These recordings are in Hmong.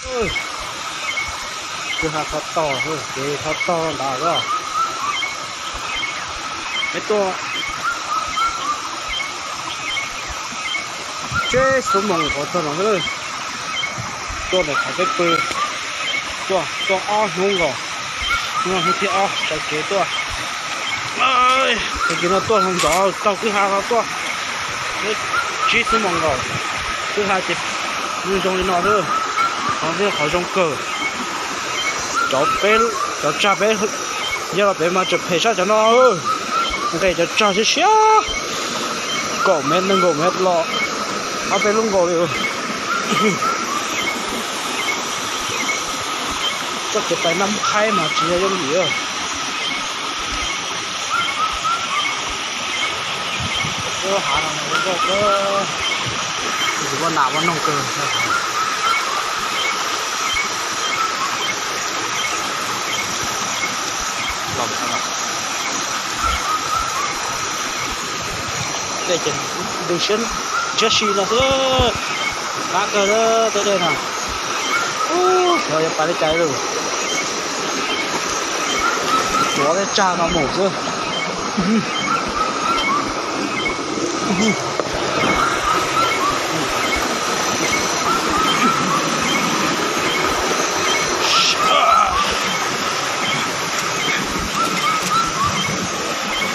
Kwj ha thov tog, kev thov tog ntawd os. Peb tuaj tsib xuab moos hov txog no xwb. Tuaj ntawm qhov peb pw, tuaj, tuaj ob hnub nkaus, hnub no hnub thib ob sawv kev tuaj. Sawv kev no tuaj hlo nrov taug kwj ha no tuaj, tsib xuab moos nkaus. Kwj ha ces zoo zoo li no xwb, qhov no qhov zoo kawg. Cov peb, cov tsag peb nyob los pem mas tseem phem sab cov no, nqes cov tsag siab siab, kaum mev nees nkaum mev los ob peb lub nkaus li. Txoj kev pais Nab Qhaib mas tsis yog yooj yim. Lub hav no zoo nkauj kawg, tsis muaj nas muaj noog kawg. Dej ces ntws siab ntshiab si no xwb, qab kawg lawm tej dej no. Xyov yuav pais li cas lawm, tuav tej tsag no mus xwb.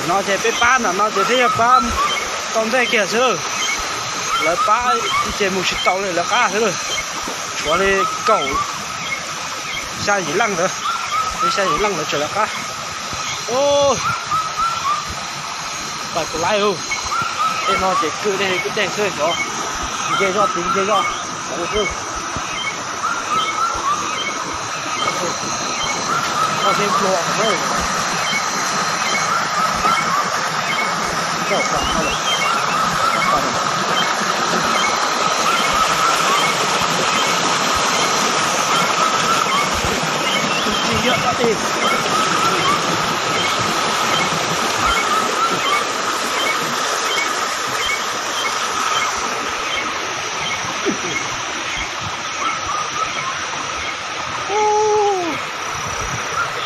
No ces peb pab ntawm no ces thiaj yog pab tau ntej kiag xwb lawm. Lawv pab ces mus tsis tau li lawv qab xwb lawm. Tshuav li kaum xya yim leej ntawd, li xya yim leej ntawd tseem lawv qab. Pais puas laib. Tej no ces kwj dej kwj dej xwb xyov, nce zoj tiv nce zoj xwb. Koj thiab nplua.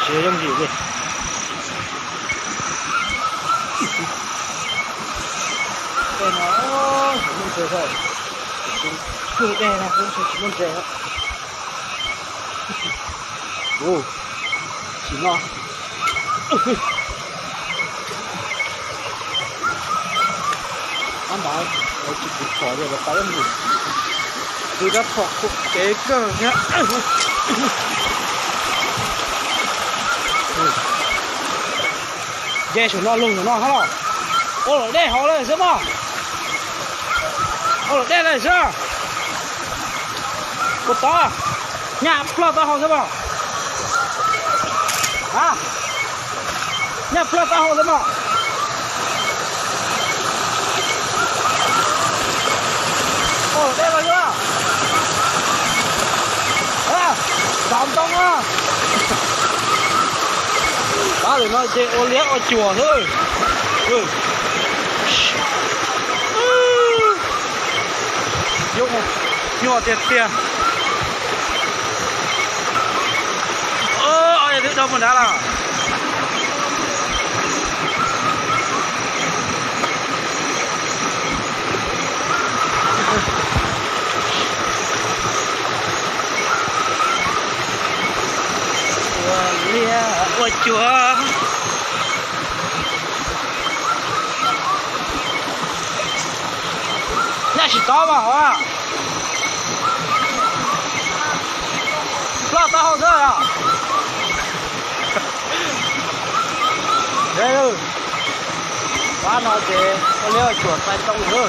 Siab yooj yim li. Tej no tsis muaj ntses, kwj dej no kuj tsis muaj ntses. Sim no tab ntawd lawv tsis pom tias lawv pais mus, kwv rab phom kev kawg thiab. Nce saum no lug saum no hab los. Ua luam dej hauv lawm xwb mog. Ua luam dej lawm xwb. Puas tod? Nyaj plog taub hau xwb mog. A, nyaj plog taub hau xwb mog. Ua luam dej lawm xwb. A, xov ntoo a. Pab lwm no ces ua liab ua cuam xwb. Nyuaj tiag tiag. Ob yog twb dhau mus nrad los. Ua liab ua cuam. Nyaj tsis tod mas hov. Plog taub hau xwb os. Pab no ces ua liab ua cuam xais ntoo xwb.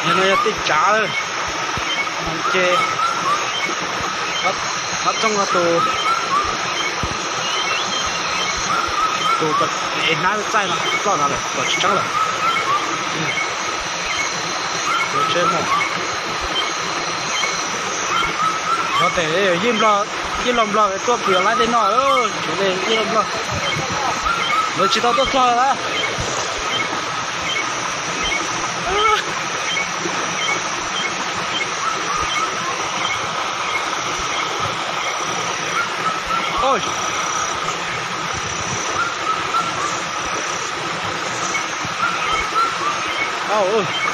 Yog no yog tej tsav lawm. Ces hab txooj no tus, tus ev hnab txaij no ploj no lawm kom tsis tseeb lawm. Yuav tsheb mus. Yeej Nplog, yeej los Nplog tuaj pw laib tej no, yeej los Nplog. Lawv tsis tau tuaj txog lawm. Au,